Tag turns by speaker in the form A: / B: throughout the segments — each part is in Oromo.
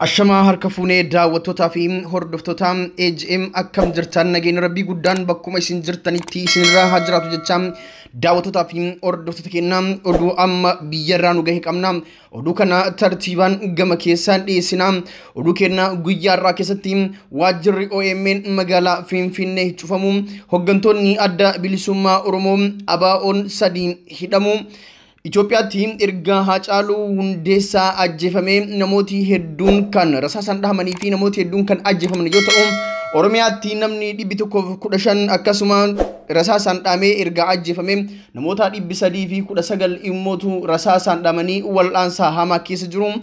A: Ashamaa harka fuunee daawwattootaa fi hordoftoota AGM akkam jirtan nageenya rabbii guddaan bakkuma isin jirtanitti isinirraa haa jiraatu jecha daawwattootaa fi hordoftoota keenya oduu amma biyyarraa nu gahe qabna. Oduu kana tartiibaan gama keessaan dhiyeessina. Oduu keenya guyyaarraa keessatti waajjirri OMN magaalaa Finfinnee cufamu, hooggantoonni adda bilisummaa Oromoo ABO'n sadiin hidhamu. Itoophiyaatti erga Haacaaluu Hundeessaa ajjeefamee namooti hedduun kan rasaasaan dhahamanii fi namooti hedduun kan ajjeefaman yoo ta'u, Oromiyaatti namni 115 akkasuma rasaasaan dhahamee erga ajjeefamee namoota 319 immootu rasaasaan dhahamanii wal'aansa hamaa keessa jiru.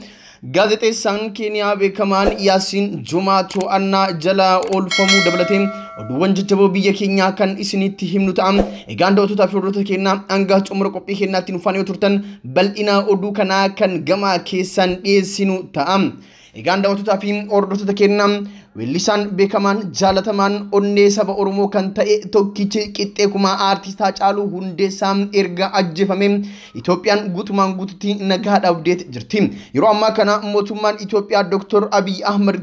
A: Gaazexeessaan Keeniyaa beekamaan Yaasiin Jumaa to'annaa jala oolfamuu dabalatee oduuwwan jajjaboo biyya keenyaa kan isinitti himnu ta'a. Egaan daawwattootaa fi hordoftoota keenyaa hanga xumura qophii keenyaatti nu faana yoo turtan bal'ina oduu kanaa kan gama keessan dhiyeessinu ta'a. Egaan daawwattootaa fi hordoftoota keenyaa weellisaan beekamaan jaalatamaan onnee saba Oromoo kan ta'e tokkichi qixxee kumaa aartist Haacaaluu Hundeessaa erga ajjeefamee Itoophiyaan guutumaan guututti nagaa dhabdeet jirti. Yeroo ammaa kana mootummaan Itoophiyaa Dr. Abiy Ahmed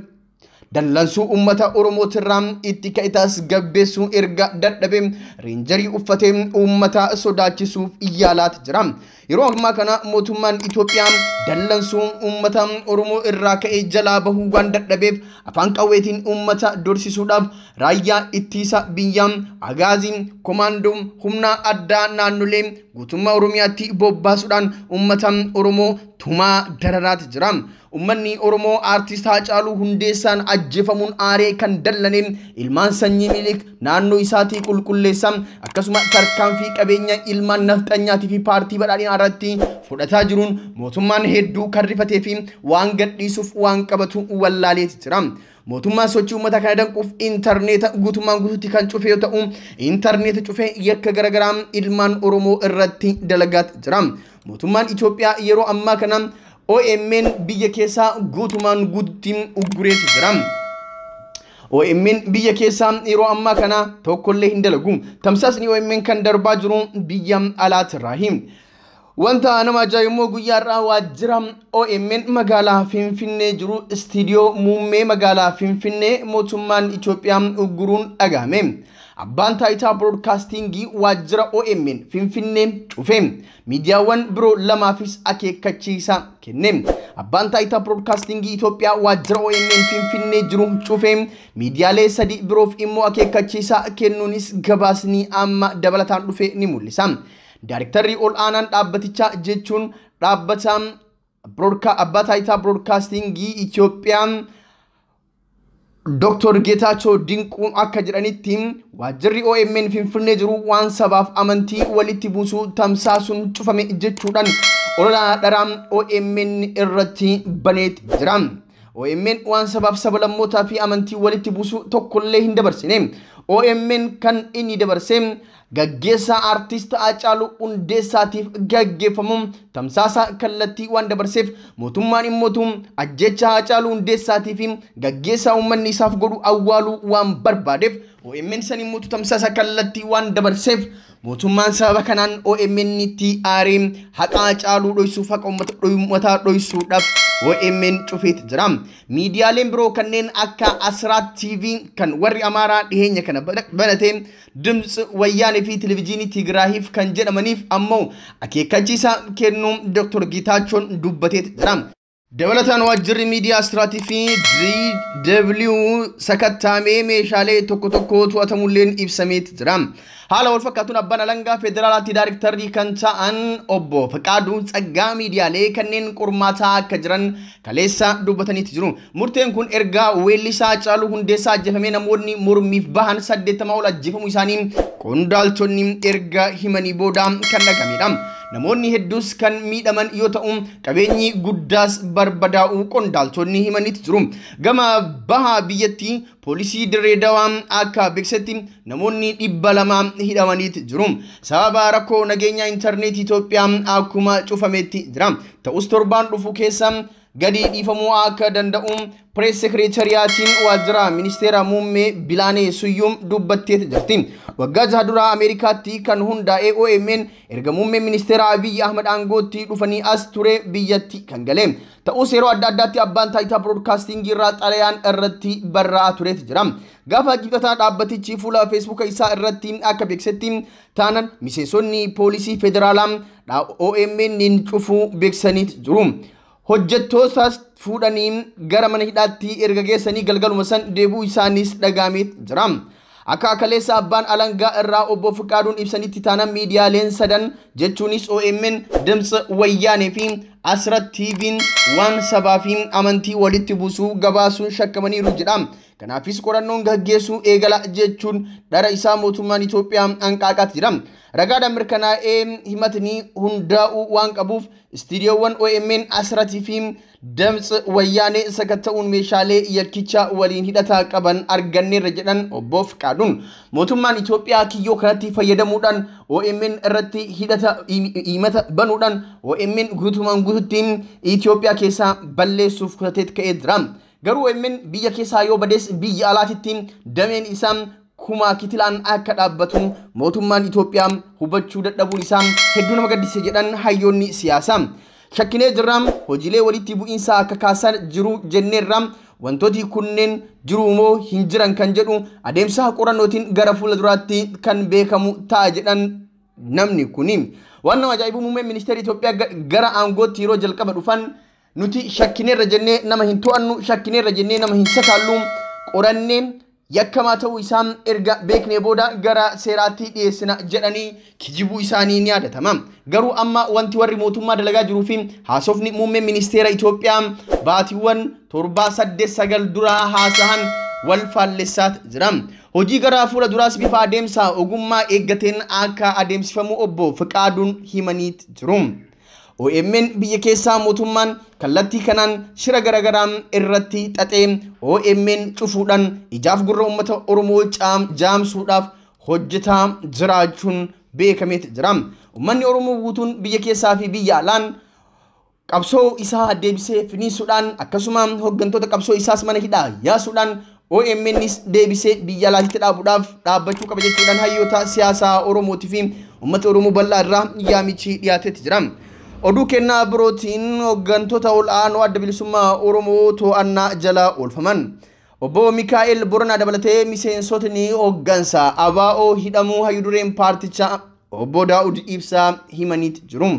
A: dallansuu uummata Oromootirraa itti ka'itaas gabbeessuu erga dadhabee reenjarii uffatee uummata sodaachisuuf yaalaat jira. Yeroo ammaa kana mootummaan Itoophiyaa dallansuu uummata Oromoo irraa ka'ee jalaa bahuu waan dadhabeef afaan qawweetiin uummata dorsisuudhaaf raayyaa ittisa biyyaa, agaazii, komaandoo, humna addaa naannolee guutummaa Oromiyaatti bobbaasuudhaan uummata Oromoo tumaa dararaat jira. Uummanni Oromoo aartist Haacaaluu Hundeessaan ajjeefamuun aaree kan dallane ilmaan sanyii Minilik naannoo isaatii qulqulleessa akkasuma tarkaanfii qabeenya ilmaan nafxanyaatii fi paartii badhaadhinaa irratti fudhataa jiruun mootummaan hedduu kan rifatee fi waan gadhiisuuf waan qabatu wallaaleeti jira. Mootummaan sochii uummata kana danquuf intarneeta guutummaan guutuutti kan cufe yoo ta'u, intarneeta cufee yakka garaagaraa ilmaan Oromoo irratti dalagaat jira. Mootummaan Itoophiyaa yeroo ammaa kana OMN biyya keessaa guutumaan guutuutti uggureeti jira. OMN biyya keessaa yeroo ammaa kana tokkollee hin dalagu. Tamsaasni OMN kan darbaa jiru biyya alaatirraahi. Wanta nama ajaa'ibu immoo guyyaa har'aa waajjira OMN magaalaa Finfinnee jiru istiidiyoo muummee magaalaa Finfinnee mootummaan Itoophiyaa ugguruun dhagahame. Abbaan taayitaa biroodkaastingii waajjira OMN Finfinnee cufe. Miidiyaawwan biroo lamaafis akeekkachiisa kenne. Abbaan taayitaa biroodkaastingii Itoophiyaa waajjira OMN Finfinnee jiru cufe. Miidiyaalee sadi biroof immoo akeekkachiisa kennuunis gabaasni amma dabalataan dhufe ni mul'isa. Daarektarri ol aanaan dhaabbatichaa jechuun dhaabbata abbaa taayitaa biroodkaastingii Itoophiyaa Dr. Geetaachoo Dinquu akka jedhanitti waajjirri OMN Finfinnee jiru waan sabaaf amantii walitti buusuu tamsaasuun cufame jechuudhaan olola dharaa OMN irratti baneet jira. OMN waan sabaaf saba lammootaa fi amantii walitti buusuu tokkollee hin dabarsine. OMN kan inni dabarse gaggeessaa aartist Haacaaluu Hundeessaatiif gaggeeffamu tamsaasa kallattii waan dabarseef mootummaan immootu ajjecha Haacaaluu Hundeessaatii fi gaggeessaa uummanni isaaf godhu awwaaluu waan barbaadeef OMN san immootu tamsaasa kallattii waan dabarseef mootummaan sababa kanaan OMN itti aaree haqa Haacaaluu dhoysuuf haqa uummataa dhoysuudhaaf OMN cufeet jira. Miidiyaaleen biroo kanneen akka Asraat TV kan warri Amaaraa dhiheenya kana banate, Dimtsi Wayyaanee fi Televezyiinii Tigraahiif kan jedhamaniif ammoo akeekkachiisa kennuu Dr. Geetaachoon dubbateet jira. Dabalataan waajjirri miidiyaa Asiraatii fi DW sakattaamee meeshaalee tokko tokko to'atamulleen ibsameet jira. Haala wal fakkaatuun abbaan alangaa federaalaatti daarektarrii kan ta'an obbo Faqaaduu Tsaggaa miidiyaalee kanneen qormaataa akka jiran kaleessa dubbataniiti jiru. Murteen kun erga weellisaa Haacaaluu Hundeessaa ajjeefamee namoonni mormiif bahan 80 ol ajjeefamuu isaanii qondaaltonni erga himanii booda kan dhagamedha. Namoonni hedduus kan miidhaman yoo ta'u qabeenyi guddaas barbadaa'uu qondaaltonni himaniiti jiru. Gama baha biyyattii poolisii Dirree Dawaa akka beeksisetti namoonni 200 hidhamaniiti jiru. Sababa rakkoo nageenya intarneetii Itoophiyaa akkuma cufametti jira. Ta'us torbaan dhufu keessa gadi dhiifamuu akka danda'u Pirees Sekireetariyaatiin waajjira ministeera muummee Bilaanee Suyyuum dubbattee jirti. Waggaa 6 dura Ameerikaatti kan hundaa'e OMN erga muummee ministeera Abiyyi Ahmad aangootti dhufanii as ture biyyatti kan gale. Ta'us yeroo adda addaatti abbaan taayitaa biroodkaastingii irraa xalayaan irratti barraa'aa tureet jira. Gaafa jibxataa dhaabbatichi fuula feesbuuka isaa irratti akka beeksisetti taanan miseensonni poolisii federaalaa OMN cufuu beeksisaniit jiru. Hojjettootas fuudhanii gara mana hidhaatti erga geessanii galgaluma san deebuu isaanis dhagahameet jira. Akka kaleessa abbaan alangaa irraa obbo Fiqaaduun ibsanitti taanan miidiyaaleen sadan jechuunis OMN, Dimtsi Wayyaanee fi Asrat TV'n waan sabaa fi amantii walitti buusuu gabaasuun shakkamaniiru jedha. Kanaafis qorannoon gaggeessuu eegala jechuun dhara isaa mootummaan Itoophiyaa hanqaaqaatti jira. Ragaadhaan mirkanaa'ee himatni hundaa'uu waan qabuuf istiidiyoowwan OMN, Asratii fi Dimtsi Wayyaanee sakatta'uun meeshaalee yakkicha waliin hidhataa qaban arganneerra jedhan obbo Fiqaaduun. Mootummaan Itoophiyaa kiyyoo kanatti fayyadamuudhaan OMN irratti hidhata himata banuudhaan OMN guutumaan guututti Itoophiyaa keessaa balleessuuf kutatee ka'ee jira. Garuu OMN biyya keessaa yoo bades biyya alaatitti dameen isaa kumaa kitilaan akka dhaabbatu mootummaan Itoophiyaa hubachuu dadhabuun isaa hedduu nama gaddisiise jedhan hayyoonni siyaasaa. Shakkinee jirra, hojiilee walitti bu'iinsaa akka kaasan jiru jenneerra, wantooti kunneen jiru moo hin jiran kan jedhu adeemsa qorannootiin gara fuula duraatti kan beekamu ta'a jedhan namni kuni. Waan nama ajaa'ibu muummeen ministeera Itoophiyaa gara aangootti yeroo jalqaba dhufan nuti shakkineerra jennee nama hin to'annu, shakkineerra jennee nama hin sakaallu, qorannee yakkamaa ta'uu isaa erga beeknee booda gara seeraatti dhiyeessina jedhanii kijibuu isaanii ni yaadatama. Garuu amma wanti warri mootummaa dalagaa jiruu fi haasofni muummeen ministeera Itoophiyaa baatiiwwan 7, 8, 9 dura haasahan wal faallessaa jira. Hojii gara fuula duraas bifa adeemsa ogummaa eeggateen akka adeemsifamu obbo Fiqaaduun himanii jiru. OMN biyya keessaa mootummaan kallattii kanaan shira garaagaraa irratti xaxee OMN cufuudhaan ijaaf gurra uummata Oromoo jaamsuudhaaf hojjetaa jiraachuun beekameet jira. Uummanni Oromoo guutuun biyya keessaa fi biyya alaan qabsoo isaa deebisee finiisuudhaan akkasuma hooggantoota qabsoo isaas mana hidhaa yaasuudhaan OMNs deebisee biyya alaatti dhaabuudhaaf dhaabbachuu qaba jechuudhaan hayyoota siyaasaa Oromootii fi uummata Oromoo bal'aa irraa yaamichi dhiyaateet jira. Oduu kennaa birootiin hooggantoota ol'aanoo adda bilisummaa Oromoo to'annaa jala oolfaman. Obbo Mikaa'el Boranaa dabalatee miseensotni hooggansa ABO hidhamuu hayyudureen paartichaa obbo Daa'ud Ibsaa himaniit jiru.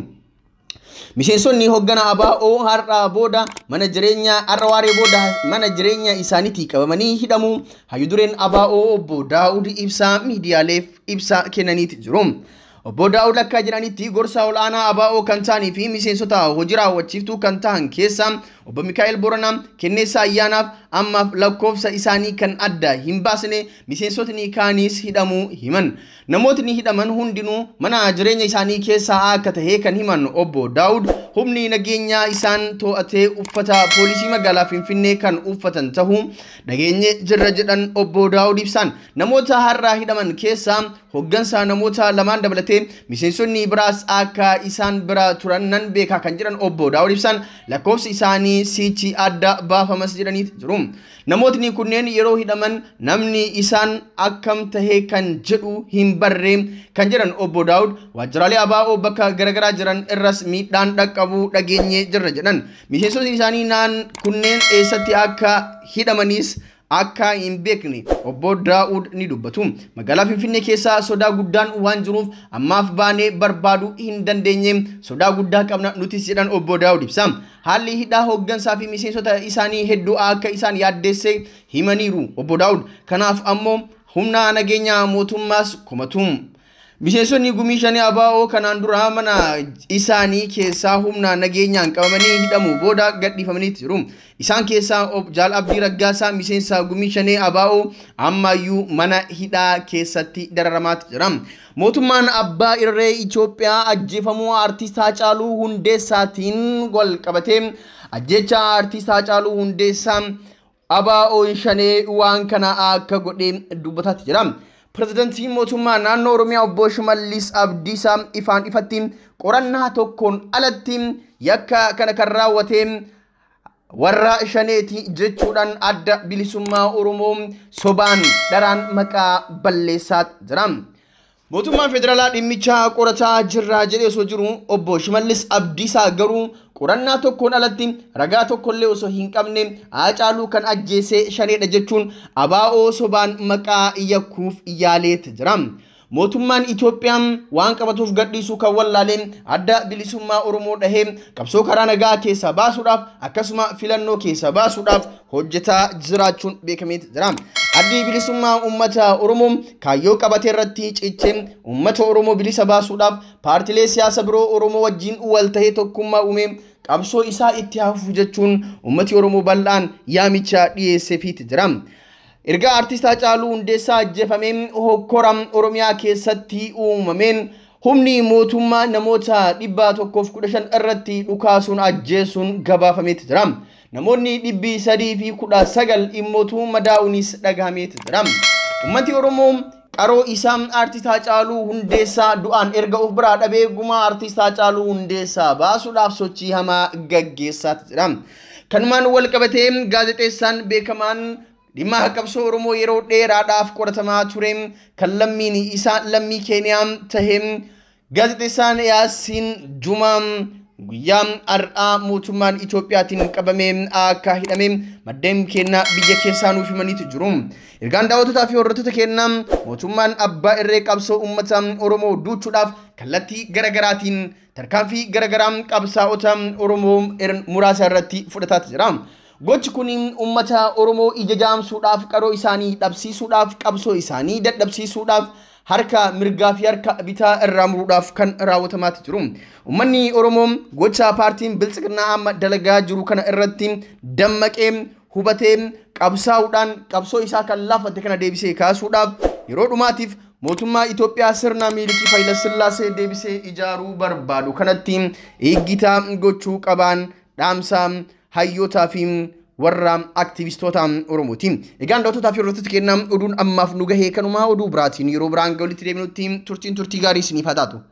A: Miseensonni hooggana ABO har'a booda mana jireenyaa har'a waaree booda mana jireenya isaaniitii qabamanii hidhamuu hayyudureen ABO obbo Daa'ud Ibsaa miidiyaaleef ibsa kennaniit jiru. Obbo Daa'ud akka jedhanitti gorsa ol'aanaa ABO kan ta'anii fi miseensota hojii raawwachiiftuu kan ta'an keessaa obbo Mikaa'el Boranaa Kenneessaa Ayyaanaaf ammaaf lakkoofsa isaanii kan adda hin baasne miseensotni kaanis hidhamuu himan. Namootni hidhaman hundinuu mana jireenya isaanii keessaa akka tahe kan himan obbo Daa'ud humni nageenyaa isaan to'atee uffata poolisii magaalaa Finfinnee kan uffatan tahuu dhageenye jirra jedhan obbo Daa'ud ibsan. Namoota har'a hidhaman keessaa hooggansa namoota lamaan dabalatee miseensonni biraas akka isaan bira turan nan beekaa kan jedhan obbo Daa'ud ibsan lakkoofsi isaanii sichi adda baafamas jedhaniit jiru. Namootni kunneen yeroo hidhaman namni isaan akkam tahe kan jedhu hin barree kan jedhan obbo Daa'ud waajjiraalee ABO bakka garaagaraa jiran irras miidhaan dhaqqabuu dhageenye jirra jedhan. Miseensonni isaanii naan kunneen eessatti akka hidhamanis akka hin beekne obbo Daa'ud ni dubbatu. Magaalaa Finfinnee keessaa sodaa guddaan waan jiruuf ammaaf baanee barbaaduu hin dandeenye, sodaa guddaa qabna nutis jedhan obbo Daa'ud ibsa. Haalli hidhaa hooggansaa fi miseensota isaanii hedduu akka isaan yaaddeesse himaniiru obbo Daa'ud. Kanaaf ammoo humna nageenyaa mootummaas komatu. Miseensonni gumii shanii ABO kanaan dura mana isaanii keessaa humna nageenyaan qabamanii hidhamuu booda gadhiifamanii jiru. Isaan keessaa Jaal Abdii Raggaasaa miseensa gumii shanii ABO ammayyuu mana hidhaa keessatti dararamaatti jira. Mootummaan abbaa irree Itoophiyaa ajjeefamuu aartist Haacaaluu Hundeessaatiin wal qabatee ajjecha aartist Haacaaluu Hundeessaa ABO shanee waan kana akka godhe dubbataatti jira. Pirezidantiin mootummaa naannoo Oromiyaa obbo Shimallis Abdiisaa ifaan ifatti qorannaa tokkoon alatti yakka kana kan raawwate warra shaneeti jechuudhaan adda bilisummaa Oromoo sobaan dharaan maqaa balleessaa jira. Mootummaan federaalaa dhimmicha qorataa jirra jedhee osoo jiru obbo Shimallis Abdiisaa garuu qorannaa tokkoon alatti ragaa tokkollee osoo hin qabne Haacaaluu kan ajjeese shaneedha jechuun ABO sobaan maqaa yakkuuf yaaleet jira. Mootummaan Itoophiyaa waan qabatuuf gadhiisuu kan wallaalee adda bilisummaa Oromoo dhahee qabsoo karaa nagaa keessaa baasuudhaaf akkasuma filannoo keessaa baasuudhaaf hojjetaa jiraachuun beekameet jira. Addi bilisummaa uummata Oromoo kaayyoo qabatee irratti cichee uummata Oromoo bilisa baasuudhaaf paartilee siyaasa biroo Oromoo wajjin wal tahee tokkummaa uumee qabsoo isaa itti hafuuf jechuun uummati Oromoo bal'aan yaamicha dhiyeesseefiit jira. Erga artist Haacaaluu Hundeessaa ajjeefameen hokkora Oromiyaa keessatti uumameen humni mootummaa namoota 115 irratti dhukaasuun ajjeesuun gabaafameet jira. Namoonni 319 immootu madaa'uunis dhagahameet jira. Uummati Oromoo qaroo isaa artist Haacaaluu Hundeessaa du'aan erga of biraa dhabee gumaa artist Haacaaluu Hundeessaa baasuudhaaf sochii hamaa gaggeessaa jira. Kanumaan wal qabatee gaazexeessaan beekamaan dhimma qabsoo Oromoo yeroo dheeraadhaaf qoratamaa ture kan lammiin isaa lammii Keeniyaa tahe gaazexeessaan Yaasiin Jumaa guyyaa har'aa mootummaan Itoophiyaatiin qabamee akka hidhame maddeen keenna biyya keessaa nuuf himaniitu jiru. Ergaan daawwattootaa fi hordoftoota keenna mootummaan abbaa irree qabsoo uummata Oromoo duuchuudhaaf kallattii garaagaraatiin tarkaanfii garaagaraa qabsaa'ota Oromoo muraasa irratti fudhataa jira. Gochi kun uummata Oromoo ija jaamsuudhaaf qaroo isaanii dhabsiisuudhaaf qabsoo isaanii dadhabsiisuudhaaf harka mirgaa fi harka bitaa irraa muruudhaaf kan raawwatamaatti jiru. Uummanni Oromoo gocha paartiin Biltsiginnaa amma dalagaa jiru kana irratti dammaqee hubatee qabsaa'uudhaan qabsoo isaa kan laafate kana deebisee kaasuudhaaf yeroo dhumaatiif mootummaa Itoophiyaa sirna Miilikii Hayilasillaasee deebisee ijaaruu barbaadu kanatti eeggitaa gochuu qabaan dhaamsa hayyootaa fi warra aktivistoota Oromooti. Egaan daawwattootaa fi hordoftoota keenna oduun ammaaf nu gahee kanumaa oduu biraatiin yeroo biraan walitti deebinutti turtiin turtii gaarii isiniif haa taatu.